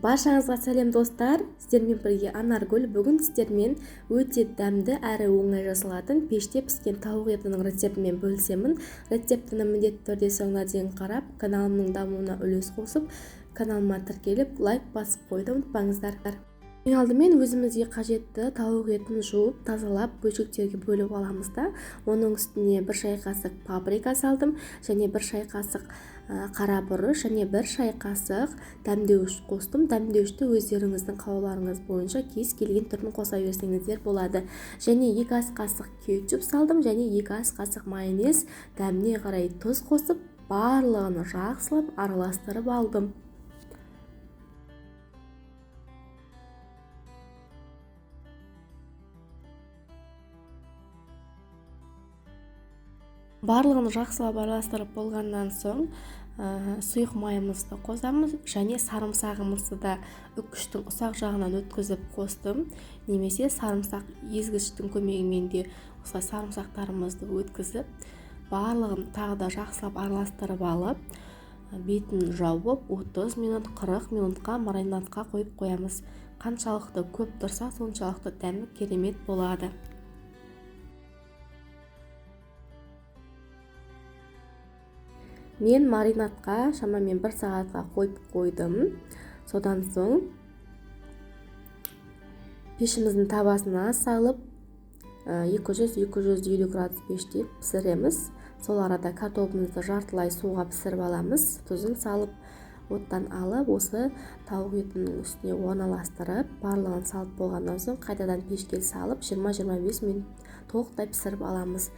Баршаңызға сәлем достар, сіздермен бірге Анаргүл. Бүгін сіздермен өте дәмді әрі оңай жасалатын пеште піскен тауық етінің рецептімен бөлісемін. Рецептіні міндетті түрде соңына дейін қарап, каналымның дамуына үлес қосып, каналыма тіркеліп, лайк басып қоюды ұмытпаңыздар. Ең алдымен өзімізге қажетті тауық етін жуып, тазалап, бөлшектерге бөліп аламыз да, оның үстіне 1 шай қасық паприка салдым, және 1 шай қасық қара бұрыш, және 1 шай қасық дәмдеуіш қостым. Дәмдеуішті өздеріңіздің қалауларыңыз бойынша кез келген түрін қоса берсеңіздер болады. Және 2 ас қасық кетчуп салдым, және 2 ас қасық майонез, дәміне қарай тұз қосып, барлығын жақсылап араластырып алдым. Барлығын жақсылап араластырып болғаннан соң, сұйық майымызды қосамыз және сарымсағымызды да үккіштің ұсақ жағынан өткізіп қостым. Немесе сарымсақ езгіштің көмегімен де осылай сарымсақтарымызды өткізіп, барлығын тағы да жақсылап араластырып алып, бетін жауып 30 минут, 40 минутқа маринадқа қойып қоямыз. Қаншалықты көп тұрса, соншалықты дәмі керемет болады. Мен маринадқа шамамен 1 сағатқа қойып қойдым. Содан соң пешіміздің табасына салып, 200-250 градус пеште пісіреміз. Сол арада картопымызды жартылай суға пісіріп аламыз. Тұзын салып, оттан алып, осы тауық етінің үстіне орналастырып, барлығын салып болғаннан соң қайтадан пешке салып, 20-25 минут толықтай пісіріп аламыз.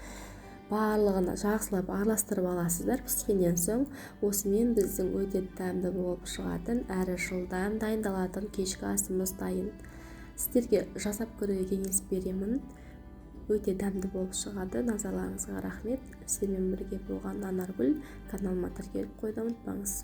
Барлығын жақсылап араластырып аласыздар. Піскеннен соң осымен біздің өте дәмді болып шығатын, әрі жылдам дайындалатын кешкі асымыз дайын. Сіздерге жасап көруге кеңес беремін. Өте дәмді болып шығады. Назарларыңызға рахмет. Сіздермен бірге болған Анаргүл. Каналыма тіркеліп қоюды ұмытпаңыз.